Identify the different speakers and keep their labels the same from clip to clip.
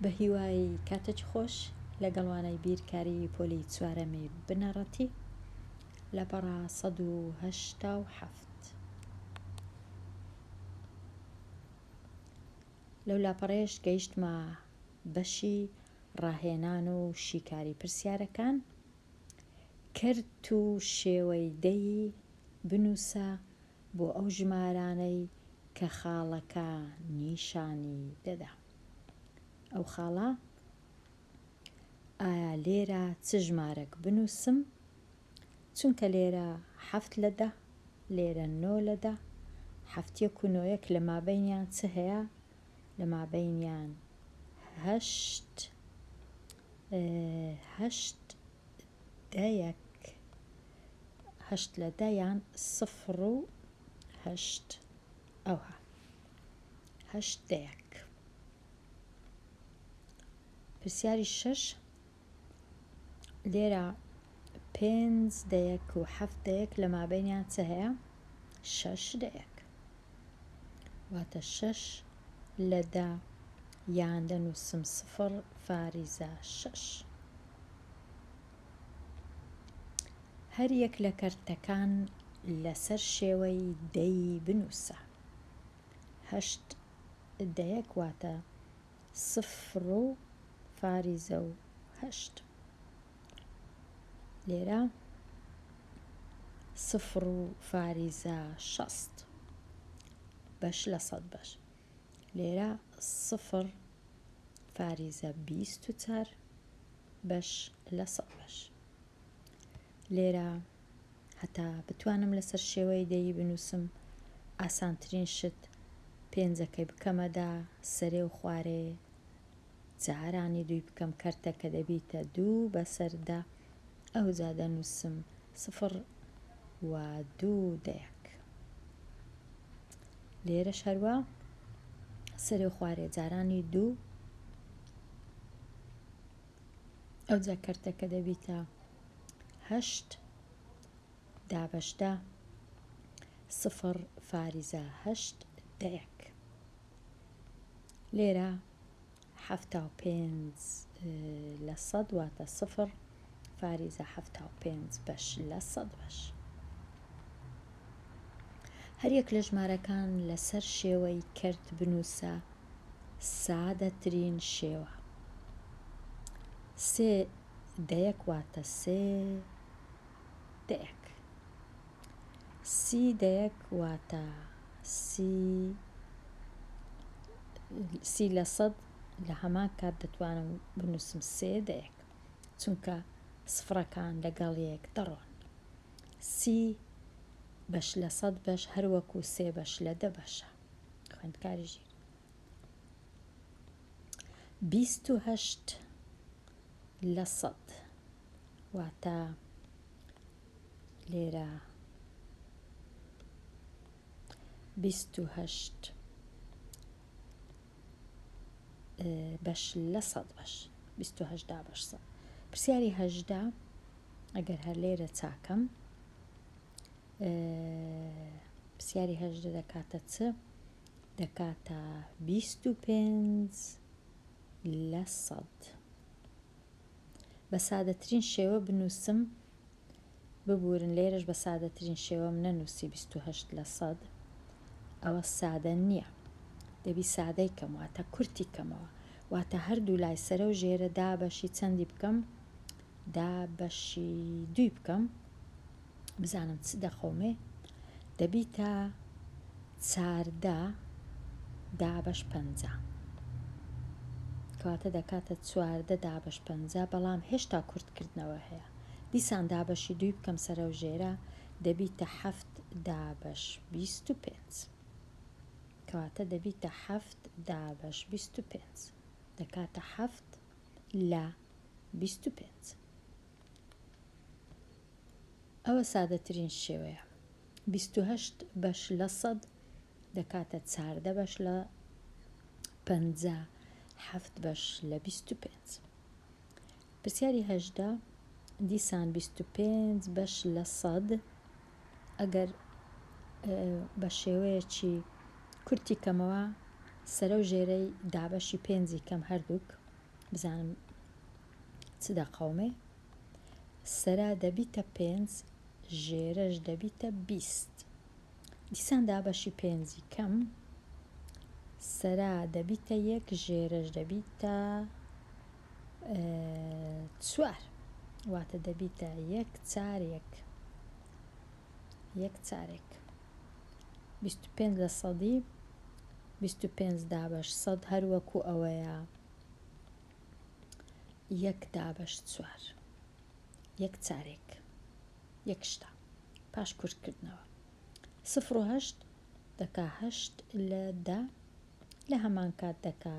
Speaker 1: بە هیوای کاتێکی خۆش لەگەڵ وانەی بیرکاریی پۆلی چوارەمی بنەڕەتی لاپەڕە 187. لەو لاپەڕەیەش گەیشتمە بەشی ڕاهێنان و شیکاری پرسیارەکان. کەرت و شێوەی دەی بنووسە بۆ ئەو ژمارانەی کە خاڵەکە نیشانی دەدا. ئەو خاڵە ئایا لێرە چ ژمارەک بنووسم؟ چونکە لێرە حەفت لە دە، لێرە نۆ لە دە، حەفت یەک و نۆ یەک لە مابەینیان چ هەیە؟ لە مابەینیان هەشت هەشت دە یەک هەشت لە دە یان سفر و هەشت ئەوها هەشت دە یەک. پرسیاری شەش لێرە پێنج دە یەک و حەفت دە یەک لە مابەینیان چ هەیە؟ شەش دە یەک واتە شەش لە دە یان دەنووسم سفر فاریزە شەش. هەر یەک لە کەرتەکان لەسەر شێوەی دەی بنووسە. هەشت دەیەک واتە سفر و فاریزە و هەشت. لێرە سفر و فاریزە شەست بەش لە سەد بەش. لێرە سفر فاریزە 24 بەش لە سەد بەش. لێرە هەتا بتوانم لەسەر شێوەی دەیی بنووسم ئاسانترین شت پێنجەکەی بکەمە دە سەرێ و خوارێ جارانی دووی بکەم کەرتەکە دەبیتە دوو بەسەر دە ئەوجا دەنووسم سفر و دوو دەیەک لێرەش هەروا سەرێ و خوارێ جارانی دوو ئەوجا کەرتەکە دەبیتە هەشت دابەش دە سفر فاریزە هەشت دە یەک لێرە 75 لە سەد واتە سفر فاریزە 75 بەش لە سەد بەش هەریەک لە ژمارەکان لەسەر شێوەی کەرت بنووسە سادەترین شێوە سێ دەیەک واتە سێ دەیەک. سی دەیەک واتە سی سی لە سەد لە هەمان کات دەتوانم بنووسم سێ دەیەک چونکە سفرەکان لەگەڵ یەک دەڕۆن. سی بەش لە سەد بەش هەر وەکوو سێ بەش لە دە بەشە. خوێندکاری ژیر. 28 لە سەد واتە لێرە 28 بەش لە سەد بەش 28 دابەش سەد پرسیاری هەژدە ئەگەر هەر لێرە چاکەم پرسیاری هەژدە دەکاتە چ دەکاتە 25 لە سەد. بە سادەترین شێوە بنووسم، ببوورن لێرەش بە سادەترین شێوەم نەنووسی 28 لە سەد، ئەوە سادە نییە. دەبی سادەی کەم واتە کورتی کەمەوە. واتە هەردوو لای سەرە و ژێرە دابەشی چەندی بکەم؟ دابەشی دووی بکەم. بزانم چ دەقەومێ دەبیتە چاردە دابەش پەنجا کەواتە دەکاتە چواردە دابەش پەنجا بەڵام هێشتا کورتکردنەوە هەیە دیسان دابەشی دووی بکەم سەرەو ژێرە دەبیتە حەفت دابەش 25 کەواتە دەبیتە حەفت دابەش 25 دەکاتە حەفت لە 25 ئەوە سادەترین شێوەیە. 28 بەش لە سەد دەکاتە چاردە بەش لە 50 حەفت بەش لە 25. پرسیاری هەژدە دیسان 25 بەش لە سەد ئەگەر بە شێوەیەکی کورتی کەمەوە سەرە و ژێرەی دابەشی پێنجی کەم هەردووک. بزانم چ دەقەومێ. سەرا دەبیتە پێنج ژێرەش دەبیتە 20. دیسان دابەشی پێنجی کەم سەرا دەبیتە یەک ژێرەش دەبیتە چوار واتە دەبیتە یەک چار یەک یەک چارێک 25 لە سەدی 25 دابەش سەد هەر وەکو ئەوەیە یەک دابەش چوار یەک چارێک یەک شتە پاش کورتکردنەوە سفر و هەشت دەکا هەشت لە دە لە هەمان کات دەکا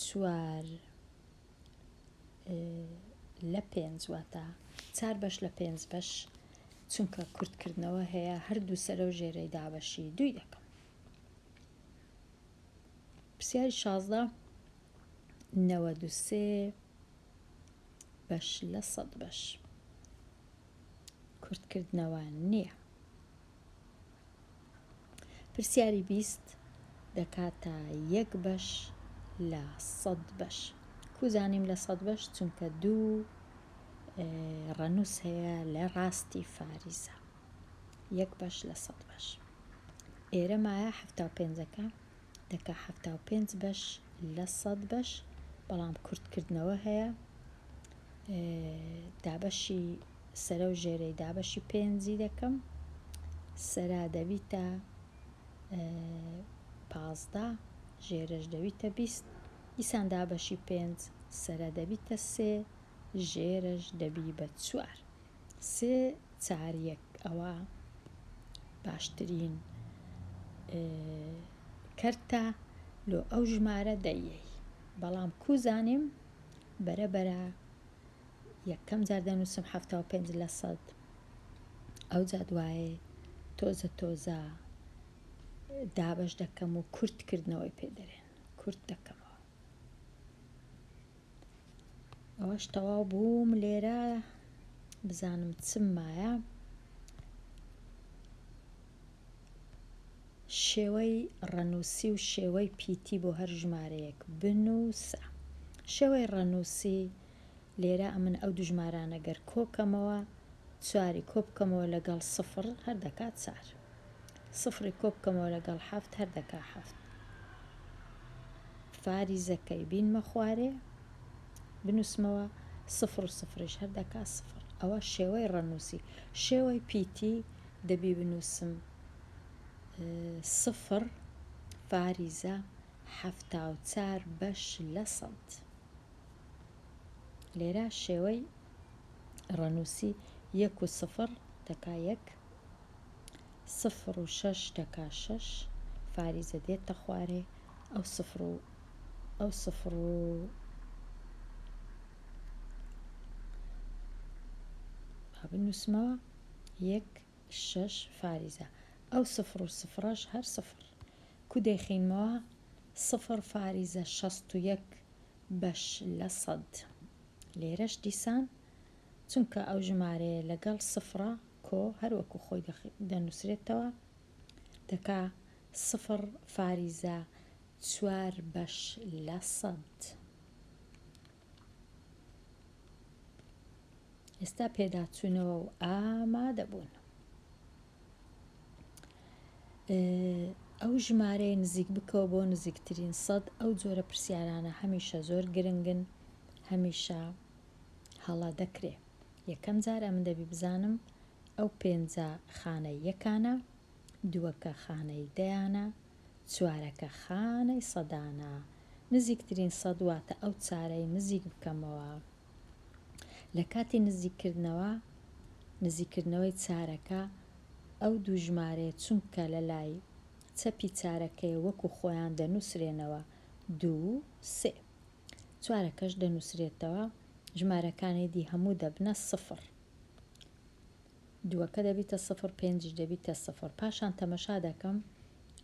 Speaker 1: چوار لە پێنج واتە چار بەش لە پێنج بەش چونکە کورتکردنەوە هەیە هەردوو سەرە و ژێرەی دابەشی دووی دەکەم پرسیاری 16 93 بەش لە سەد بەش کورتکردنەوە نییە. پرسیاری 20 دەکاتە یەک بەش لە سەد بەش. کو زانیم لە سەد بەش؟ چونکە دوو ڕەنووس هەیە لە ڕاستی فاریزە. یەک بەش لە سەد بەش. ئێرە مایە حەفتا و پێنجەکە دەکا 75 بەش لە سەد بەش بەڵام کورتکردنەوە هەیە دابەشی سەرە و ژێرەی دابەشی پێنجی دەکەم سەرا دەبیتە پازدە ژێرەش دەبیتە بیست دیسان دابەشی پێنج سەرە دەبیتە سێ ژێرەش دەبی بە چوار سێ چار یەک ئەوە باشترین کەرتە لۆ ئەو ژمارە دەیەی بەڵام کو زانیم بەرە بەرە یەکەم جار دەنووسم 75 لە سەد ئەوجا دوایێ تۆزە تۆزە دابەش دەکەم و کورت کردنەوەی پێ دەرێن کورت دەکەمەوە ئەوەش تەواو بووم لێرە بزانم چم مایە شێوەی ڕەنووسی و شێوەی پیتی بۆ هەر ژمارەیەک بنووسە. شێوەی ڕەنووسی، لێرە ئەمن ئەو دوو ژمارانە گەر کۆکەمەوە، چواری کۆبکەمەوە لەگەڵ سفر هەر دەکا چار. سفری کۆبکەمەوە لەگەڵ حەفت هەر دەکا حەفت. فاریزەکەی بینمە خوارێ بنووسمەوە سفر و سفریش هەر دەکا سفر. ئەوە شێوەی ڕەنووسی. شێوەی پیتی دەبی بنووسم سفر فاریزە 74 بەش لە سەد. لێرە شێوەی ڕەنووسی یەک و سفر دەکا یەک، سفر و شەش دەکا شەش، فاریزە دێتە خوارێ ئەو سفر و ئەو سفر و با بنووسمەوە یەک شەش فاریزە ئەو سفر و سفرەش هەر سفر کو دەیخینمەوە سفر فاریزە 61 بەش لە سەد لێرەش دیسان چونکە ئەو ژمارەیە لەگەڵ سفرە کۆ هەر وەکو خۆی دەنووسرێتەوە دەکا سفر فاریزە چوار بەش لە سەد. ئێستا پێداچوونەوە و ئامادەبوون. ئەو ژمارەیە نزیک بکەوە بۆ نزیکترین سەد ئەو جۆرە پرسیارانە هەمیشە زۆر گرنگن هەمیشە هەڵە دەکرێ یەکەم جار ئەمن دەبی بزانم ئەو پێنجە خانەی یەکانە دووەکە خانەی دەیانە چوارەکە خانەی سەدانە نزیکترین سەد واتە ئەو چارەی نزیک بکەمەوە لە کاتی نزیککردنەوە نزیککردنەوەی چارەکە ئەو دوو ژمارەیە چونکە لە لای چەپی چارەکەیە وەکو خۆیان دەنووسرێنەوە دوو سێ چوارەکەش دەنووسرێتەوە ژمارەکانی دی هەموو دەبنە سفر دووەکە دەبیتە سفر پێنجیش دەبیتە سفر پاشان تەمەشا دەکەم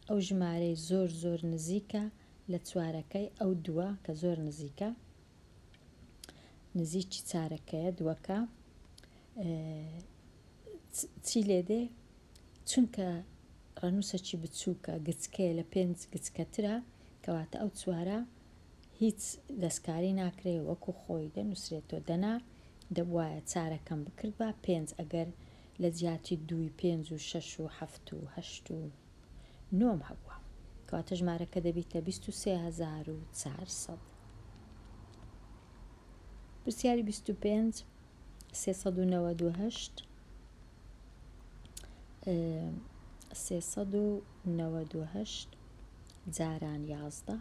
Speaker 1: ئەو ژمارەی زۆر زۆر نزیکە لە چوارەکەی ئەو دووە کە زۆر نزیکە نزیکی چارەکەیە دووەکە چی لێ دێ چونکە ڕەنووسەکی بچووکە گچکەیە لە پێنج گچکەترە کەواتە ئەو چوارە. هیچ دەستکاری ناکرێ وەکو خۆی دەنووسرێتەوە دەنا دەبوایە چارەکەم بکردبا پێنج ئەگەر لە جیاتی دووی پێنج و شەش و حەفت و هەشت و نۆم هەبووە کەواتە ژمارەکە دەبیتە 23400. پرسیاری 25 398 398 جاران 11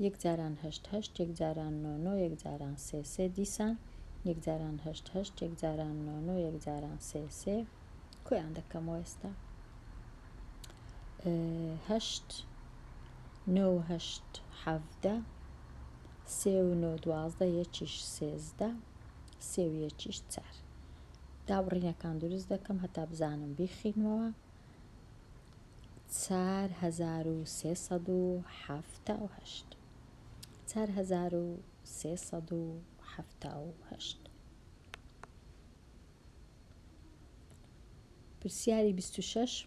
Speaker 1: یەک جاران هەشت هەشت یەک جاران نۆ نۆ یەک جاران سێ سێ دیسان یەک جاران هەشت هەشت یەک جاران نۆ نۆ یەک جاران سێ سێ کۆیان دەکەمەوە ئێستا هەشت نۆ و هەشت حەڤدە سێ و نۆ 12 یەکیش 13 سێ و یەکیش چار دابڕینەکان دروست دەکەم هەتا بزانم بیخینمەوە 4378 4378 پرسیاری 26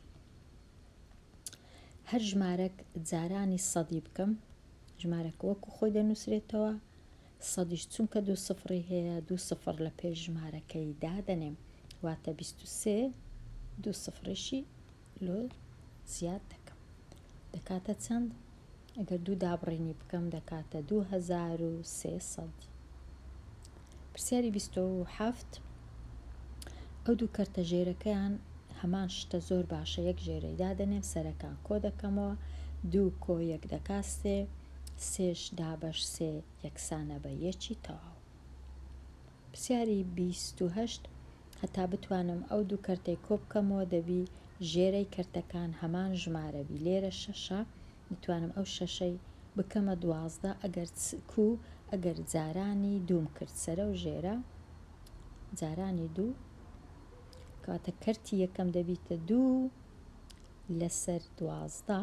Speaker 1: هەر ژمارەک جارانی سەدی بکەم ژمارەکە وەکو خۆی دەنووسرێتەوە سەدیش چونکە دوو سفڕی هەیە دوو سفڕ لە پێش ژمارەکەی دادەنێم واتە 23 دوو سفڕیشی لۆ زیاد دەکەم دەکاتە چەند؟ ئەگەر دوو دابڕینی بکەم دەکاتە 2300. پرسیاری 27 ئەو دوو کەرتە ژێرەکەیان هەمان شتە زۆر باشە یەک ژێرەی دادەنێم سەرەکان کۆ دەکەمەوە دوو کۆ یەک دەکا سێ سێش دابەش سێ یەکسانە بە یەکی تەواو. پرسیاری 28 هەتا بتوانم ئەو دوو کەرتەی کۆ بکەمەوە دەبی ژێرەی کەرتەکان هەمان ژمارە بی لێرە شەشە دەتوانم ئەو شەشەی بکەمە 12 ئەگەر کو ئەگەر جارانی دووم کرد سەرە و ژێرە جارانی دوو کەواتە کەرتی یەکەم دەبیتە دوو لەسەر 12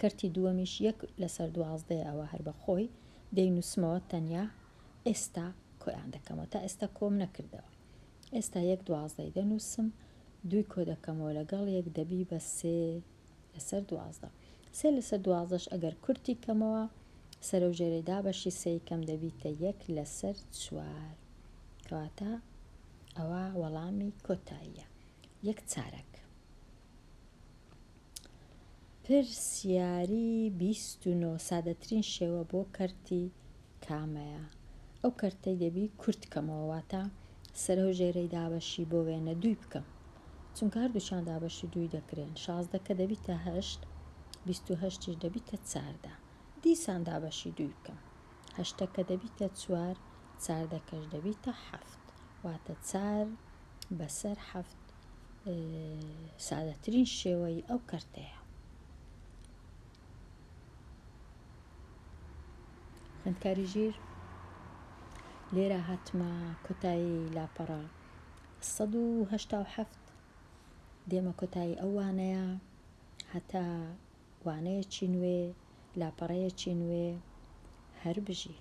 Speaker 1: کەرتی دووەمیش یەک لەسەر دوازدەیە ئەوە هەر بە خۆی دەینووسمەوە تەنیا ئێستا کۆیان دەکەمەوە تا ئێستا کۆم نەکردەوە ئێستا یەک دوازدەی دەنووسم دووی کۆ دەکەمەوە لەگەڵ یەک دەبی بە سێ لەسەر 12 سێ لەسەر دوازدەش ئەگەر کورتی کەمەوە سەرەوژێرەی دابەشی سێی کەم دەبیتە یەک لەسەر چوار کەواتە ئەوە وەڵامی کۆتاییە یەک چارەک. پرسیاری 29 سادەترین شێوە بۆ کەرتی کامەیە؟ ئەو کەرتەی دەبی کورت کەمەوە واتە سەرەو ژێرەی دابەشی بۆ وێنە دووی بکەم چونکە هەردووکیان دابەشی دووی دەکرێن 16 کە دەبیتە هەشت 28یش دەبیتە چاردە دیسان دابەشی دووی بکەم هەشتەکە دەبیتە چوار چاردەکەش دەبیتە حەفت واتە چار بەسەر حەفت سادەترین شێوەی ئەو کەرتەیە. خوێندکاری ژیر لێرە هاتمە کۆتایی لاپەڕە 187 دێمە کۆتایی ئەو وانەیە هەتا وانەیەکی نوێ لاپەڕەیەکی نوێ هەر بژی.